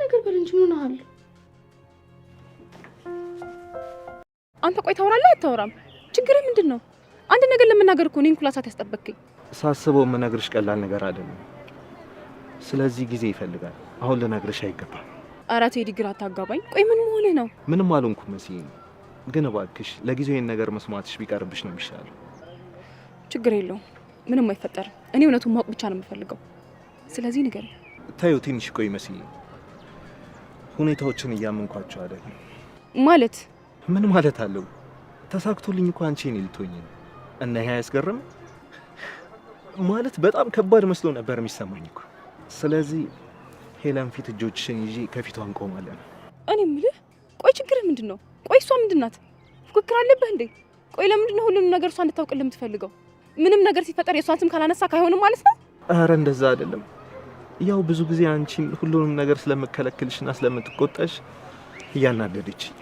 ነገር በል እንጂ ምን ሆነሃል? አንተ ቆይ ታወራለህ አታወራም? ችግርህ ምንድን ነው? አንድ ነገር ለመናገር እኮ እኔን ኩላ ሰዓት ያስጠበቅከኝ። ሳስበው የምነግርሽ ቀላል ነገር አይደለም። ስለዚህ ጊዜ ይፈልጋል። አሁን ልነግርሽ አይገባም። ኧረ ቴዲ ግራ አታጋባኝ። ቆይ ምን መሆንህ ነው? ምንም አልሆንኩም መሲ፣ ግን እባክሽ ለጊዜው ይሄን ነገር መስማትሽ ቢቀርብሽ ነው የሚሻለው። ችግር የለውም፣ ምንም አይፈጠርም። እኔ እውነቱን ማወቅ ብቻ ነው የምፈልገው። ስለዚህ ንገረኝ። ታዩ ትንሽ ቆይ መሲ፣ ሁኔታዎችን እያመንኳቸው አይደለም። ማለት ምን ማለት አለው? ተሳክቶልኝ እኮ አንቺ እኔ ልትሆኚ ነው እና ይሄ አያስገርም? ማለት በጣም ከባድ መስሎ ነበር የሚሰማኝ እኮ። ስለዚህ ሄለን ፊት እጆችሽን ይዤ ከፊቷ እንቆማለን። እኔ የምልህ ቆይ ችግርህ ምንድን ነው? ቆይ እሷ ምንድን ናት? ፉክክር አለብህ እንዴ? ቆይ ለምንድን ነው ሁሉንም ነገር እሷ እንድታውቅልህ የምትፈልገው? ምንም ነገር ሲፈጠር የእሷን ስም ካላነሳ አይሆንም ማለት ነው? ኧረ እንደዛ አይደለም። ያው ብዙ ጊዜ አንቺን ሁሉንም ነገር ስለምከለክልሽና ስለምትቆጣሽ እያናደደችኝ።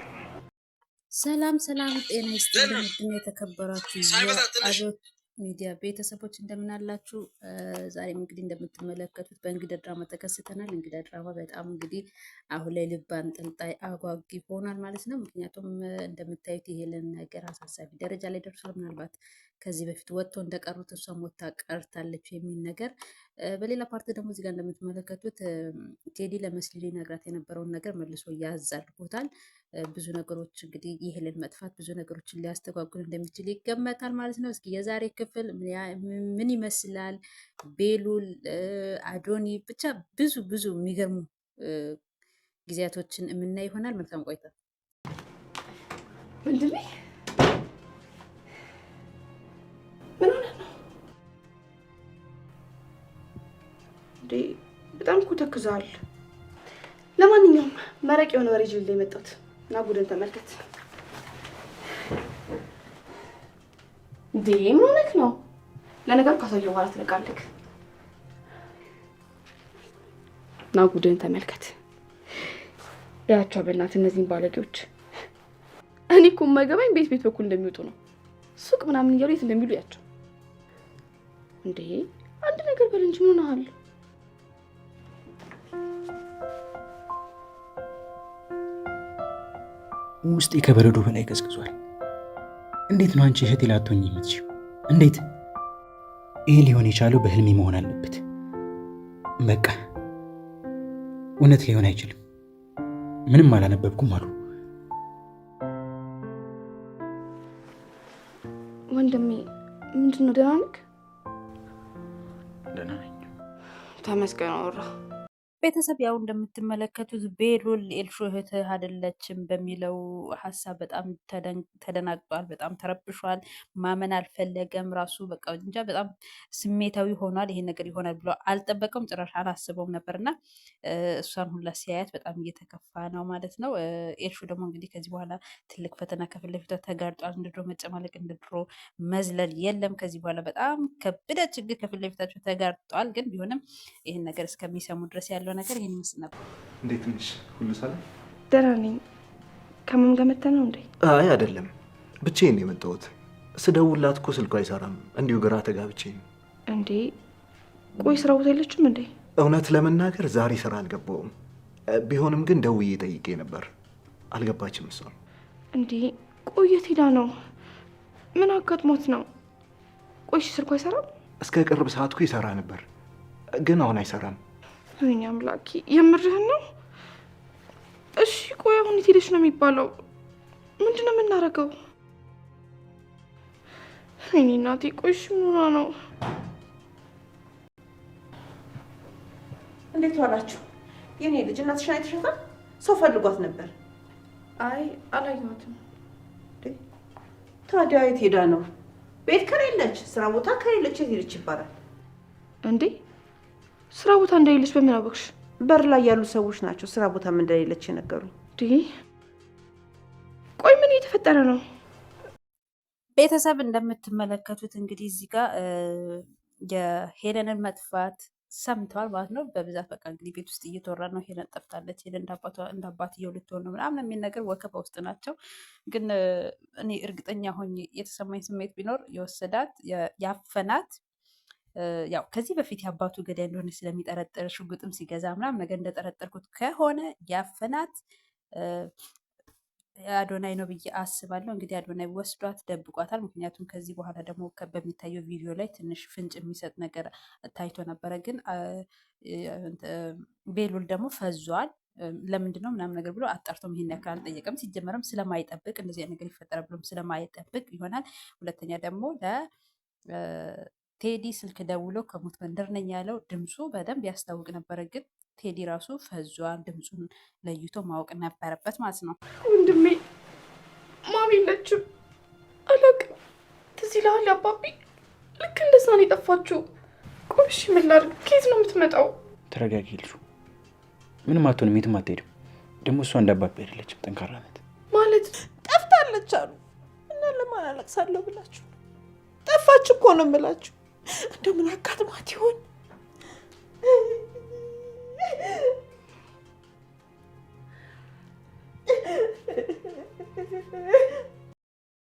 ሰላም ሰላም፣ ጤና ይስጥልኝ ውድና የተከበራችሁ የአዶት ሚዲያ ቤተሰቦች እንደምን አላችሁ? ዛሬም እንግዲህ እንደምትመለከቱት በእንግዳ ድራማ ተከስተናል። እንግዳ ድራማ በጣም እንግዲህ አሁን ላይ ልብ አንጠልጣይ አጓጊ ሆኗል ማለት ነው። ምክንያቱም እንደምታዩት የሄለን ነገር አሳሳቢ ደረጃ ላይ ደርሷል። ምናልባት ከዚህ በፊት ወጥቶ እንደቀሩት እሷም ወጥታ ቀርታለች የሚል ነገር፣ በሌላ part ደግሞ እዚጋ እንደምትመለከቱት ቴዲ ለመስሊ ሊነግራት የነበረውን ነገር መልሶ ያዛልቦታል። ብዙ ነገሮች እንግዲህ የሄለን መጥፋት ብዙ ነገሮችን ሊያስተጓጉል እንደሚችል ይገመታል ማለት ነው። እስኪ የዛሬ ክፍል ምን ይመስላል? ቤሉል፣ አዶኒ ብቻ ብዙ ብዙ የሚገርሙ ጊዜያቶችን የምናይ ይሆናል። መልካም ቆይታ ወንድሜ። ምን ሆነ ነው እንዴ? በጣም እኮ ተክዘሃል። ለማንኛውም መረቅ የሆነ ወሬ ይዤልህ የመጣሁት እና ቡድን ተመልከት። እንዴ ምን ሆነህ ነው? ለነገሩ ካሳየሁ በኋላ ትነቃለህ። ና ጉድን ተመልከት። ያቸው በእናትህ እነዚህን ባለጌዎች። እኔ እኮ የማይገባኝ ቤት ቤት በኩል እንደሚወጡ ነው። ሱቅ ምናምን እያሉ የት እንደሚሉ ያቸው። እንዴ አንድ ነገር በል እንጂ ምን ሆነሃል? ውስጤ ከበረዶ በላይ ቀዝቅዟል። እንዴት ነው አንቺ እህቴ ላትሆኚ የምትችይው? እንዴት? ይህ ሊሆን የቻለው በህልሜ መሆን አለበት። በቃ እውነት ሊሆን አይችልም። ምንም አላነበብኩም አሉ። ወንድሜ ምንድን ነው? ደህና ነህ? ደህና ነኝ። ተመስገን አወራ። ቤተሰብ ያው እንደምትመለከቱት ቤሉል ኤልሾ እህትህ አይደለችም በሚለው ሀሳብ በጣም ተደናግጧል። በጣም ተረብሿል። ማመን አልፈለገም። ራሱ በቃ እንጃ በጣም ስሜታዊ ሆኗል። ይሄ ነገር ይሆናል ብሎ አልጠበቀም፣ ጭራሽ አላስበውም ነበርና እሷን ሁላ ሲያያት በጣም እየተከፋ ነው ማለት ነው። ኤልሾ ደግሞ እንግዲህ ከዚህ በኋላ ትልቅ ፈተና ከፊት ለፊቷ ተጋርጧል። እንደ ድሮ መጨማለቅ፣ እንደ ድሮ መዝለል የለም። ከዚህ በኋላ በጣም ከብደ ችግር ከፊት ለፊታቸው ተጋርጧል። ግን ቢሆንም ይህን ነገር እስከሚሰሙ ድረስ ያለው ነገር ይህን ይመስል ነበር። እንዴት ነሽ? ሁሉ ሰላም? ደህና ነኝ። ከማን ጋር መተህ ነው እንዴ? አይ አይደለም፣ ብቻዬን ነው የመጣሁት። ስደውልላት እኮ ስልኳ አይሰራም። እንዲሁ ግራ ተጋብቼ ነው። እንዴ ቆይ ስራ ቦታ የለችም እንዴ? እውነት ለመናገር ዛሬ ስራ አልገባውም። ቢሆንም ግን ደውዬ ጠይቄ ነበር፣ አልገባችም እሷ። እንዴ ቆይ የት ሄዳ ነው? ምን አጋጥሞት ነው? ቆይ ስልኳ አይሰራም? እስከ ቅርብ ሰዓት እኮ ይሰራ ነበር፣ ግን አሁን አይሰራም። ወይኔ አምላኬ፣ የምርህን ነው? እሺ ቆይ አሁን የት ሄደች ነው የሚባለው? ምንድን ነው የምናደርገው? ወይኔ እናቴ፣ ቆይ እሺ ምን ሆና ነው? እንዴት ዋላችሁ? የኔ ልጅ እናትሽን አይተሻታል? ሰው ፈልጓት ነበር። አይ አላየኋትም። ታዲያ የት ሄዳ ነው? ቤት ከሌለች፣ ስራ ቦታ ከሌለች የት ሄደች ይባላል እንዴ? ስራ ቦታ እንደሌለች በምን አወቅሽ? በር ላይ ያሉ ሰዎች ናቸው ስራ ቦታም እንደሌለች የነገሩኝ። ቆይ ምን እየተፈጠረ ነው? ቤተሰብ እንደምትመለከቱት እንግዲህ እዚህ ጋር የሄለንን መጥፋት ሰምተዋል ማለት ነው። በብዛት በቃ እንግዲህ ቤት ውስጥ እየተወራ ነው። ሄለን ጠፍታለች፣ ሄለን እንደ አባትየው ልትሆን ነው ምናምን የሚል ነገር ወከባ ውስጥ ናቸው። ግን እኔ እርግጠኛ ሆኜ የተሰማኝ ስሜት ቢኖር የወሰዳት ያፈናት ያው ከዚህ በፊት የአባቱ ገዳይ እንደሆነ ስለሚጠረጥር ሽጉጥም ሲገዛ ምናምን ነገር እንደጠረጠርኩት ከሆነ ያፈናት አዶናይ ነው ብዬ አስባለሁ። እንግዲህ አዶናይ ወስዷት ደብቋታል። ምክንያቱም ከዚህ በኋላ ደግሞ በሚታየው ቪዲዮ ላይ ትንሽ ፍንጭ የሚሰጥ ነገር ታይቶ ነበረ። ግን ቤሉል ደግሞ ፈዟል። ለምንድን ነው ምናምን ነገር ብሎ አጣርቶም ይሄን ያክል አልጠየቀም። ሲጀመርም ስለማይጠብቅ እንደዚህ ነገር ይፈጠራል ብሎም ስለማይጠብቅ ይሆናል። ሁለተኛ ደግሞ ለቴዲ ስልክ ደውሎ ከሞት መንደር ነኝ ያለው ድምፁ በደንብ ያስታውቅ ነበረ። ግን ቴዲ ራሱ ፈዟል። ድምፁን ለይቶ ማወቅ ነበረበት ማለት ነው። ወንድሜ ማሚ የለችም፣ አላውቅም። ትዝ ይልሃል አባቢ? ልክ እንደዛ ነው የጠፋችው። ቆይ እሺ ምን ላድርግ? ከየት ነው የምትመጣው? ተረጋጊ ልጁ ምንም አትሆንም፣ የትም አትሄድም። ደግሞ እሷ እንዳባቢ አይደለችም፣ ጠንካራ ናት። ማለት ጠፍታለች አሉ እና ለማን አለቅሳለሁ ብላችሁ ጠፋች እኮ ነው የምላችሁ። እንደው ምን አጋጥሟት ይሆን?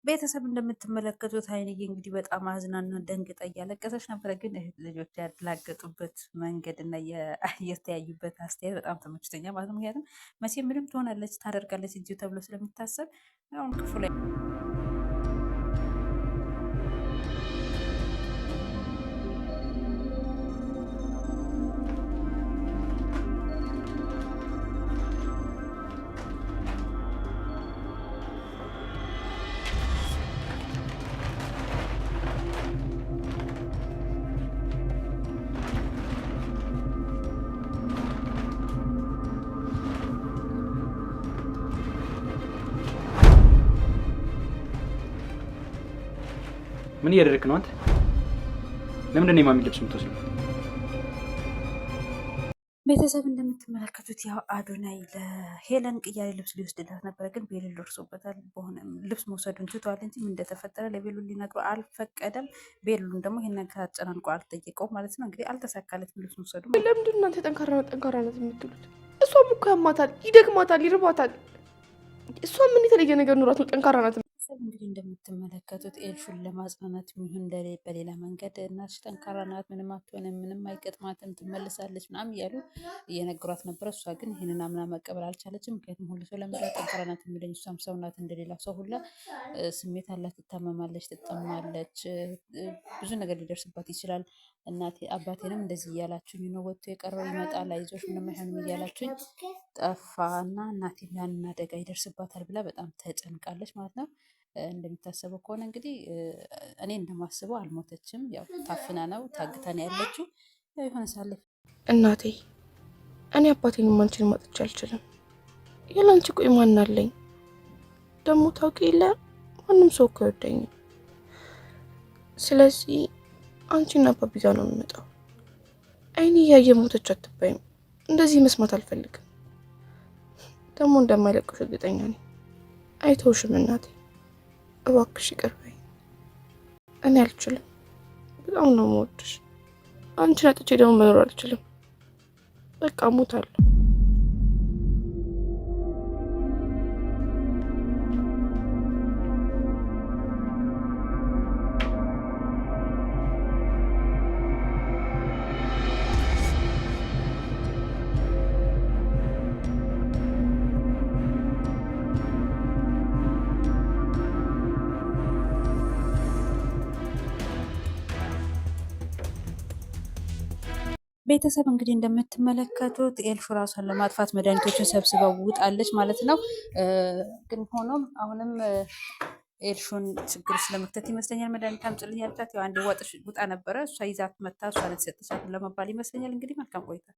ቤተሰብ እንደምትመለከቱት ሀይንዬ እንግዲህ በጣም አዝናና ደንግጣ እያለቀሰች ነበረ። ግን እህት ልጆች ያላገጡበት መንገድ እና የተያዩበት አስተያየት በጣም ተመችቶኛል ማለት ነው። ምክንያቱም መቼ ምንም ትሆናለች ታደርጋለች እንጂ ተብሎ ስለሚታሰብ አሁን ክፉ ላይ ምን እያደረግክ ነው አንተ? ለምንድን ነው የማሚ ልብስ የምትወስደው? ቤተሰብ እንደምትመለከቱት ያው አዶናይ ለሄለን ቅያሬ ልብስ ሊወስድላት ነበረ፣ ግን ቤሉል ደርሶበታል። በሆነ ልብስ መውሰዱን ትቷል እንጂ ምን እንደተፈጠረ ለቤሉል ሊነግረው አልፈቀደም። ቤሉልን ደግሞ ይህን ነገር አጨናንቆ አልጠየቀውም ማለት ነው። እንግዲህ አልተሳካለትም ልብስ መውሰዱ። ለምንድን እናንተ ጠንካራ ጠንካራ ናት የምትሉት? እሷም እኮ ያማታል፣ ይደግማታል፣ ይርባታል። እሷ ምን የተለየ ነገር ኑራት ነው ጠንካራ ናት? ቤተሰብ እንግዲህ እንደምትመለከቱት ኤልሹን ለማጽናናት የሚሆን በሌላ መንገድ እናትሽ ጠንካራ ናት፣ ምንም አትሆንም፣ ምንም አይገጥማትም፣ ትመልሳለች ምናምን እያሉ እየነገሯት ነበረ። እሷ ግን ይህንን አምና መቀበል አልቻለችም። ምክንያቱም ሁሉ ሰው ለምንድን ነው ጠንካራ ናት የሚለኝ? እሷም ሰው ናት እንደሌላ ሰው ሁላ ስሜት አላት፣ ትታመማለች፣ ትጠማለች፣ ብዙ ነገር ሊደርስባት ይችላል። እናቴ አባቴንም እንደዚህ እያላችሁኝ ነው ወጥቶ የቀረው ይመጣል፣ አይዞሽ፣ ምንም አይሆንም እያላችሁኝ ጠፋ እና እናቴም ያንን አደጋ ይደርስባታል ብላ በጣም ተጨንቃለች ማለት ነው። እንደሚታሰበው ከሆነ እንግዲህ እኔ እንደማስበው አልሞተችም። ያው ታፍና ነው ታግታ ነው ያለችው። ያው የሆነ ሳለ እናቴ እኔ አባቴን አንቺን ማጥቼ አልችልም። ያለ አንቺ ቆይ ማን አለኝ? ደግሞ ታውቂ የለ ማንም ሰው እኮ አይወደኝም። ስለዚህ አንቺና አባቢ ጋር ነው የምመጣው። አይኔ እያየ ሞተች አትባይም። እንደዚህ መስማት አልፈልግም። ደግሞ እንደማይለቅሽ እርግጠኛ ነኝ። አይተውሽም እናቴ እባክሽ ይቅር በይኝ። እኔ አልችልም። በጣም ነው የምወድሽ። አንቺን አጥቼ ደግሞ መኖር አልችልም። በቃ እሞታለሁ። ቤተሰብ እንግዲህ እንደምትመለከቱት ኤልሹ ራሷን ለማጥፋት መድኃኒቶችን ሰብስበው ውጣለች ማለት ነው። ግን ሆኖም አሁንም ኤልሹን ችግር ስለመክተት ይመስለኛል መድኃኒት አምጪልኝ ያለቻት። ያው አንዴ ውጣ ነበረ እሷ ይዛት መታ እሷ ለተሰጠቻት ለመባል ይመስለኛል። እንግዲህ መልካም ቆይታ።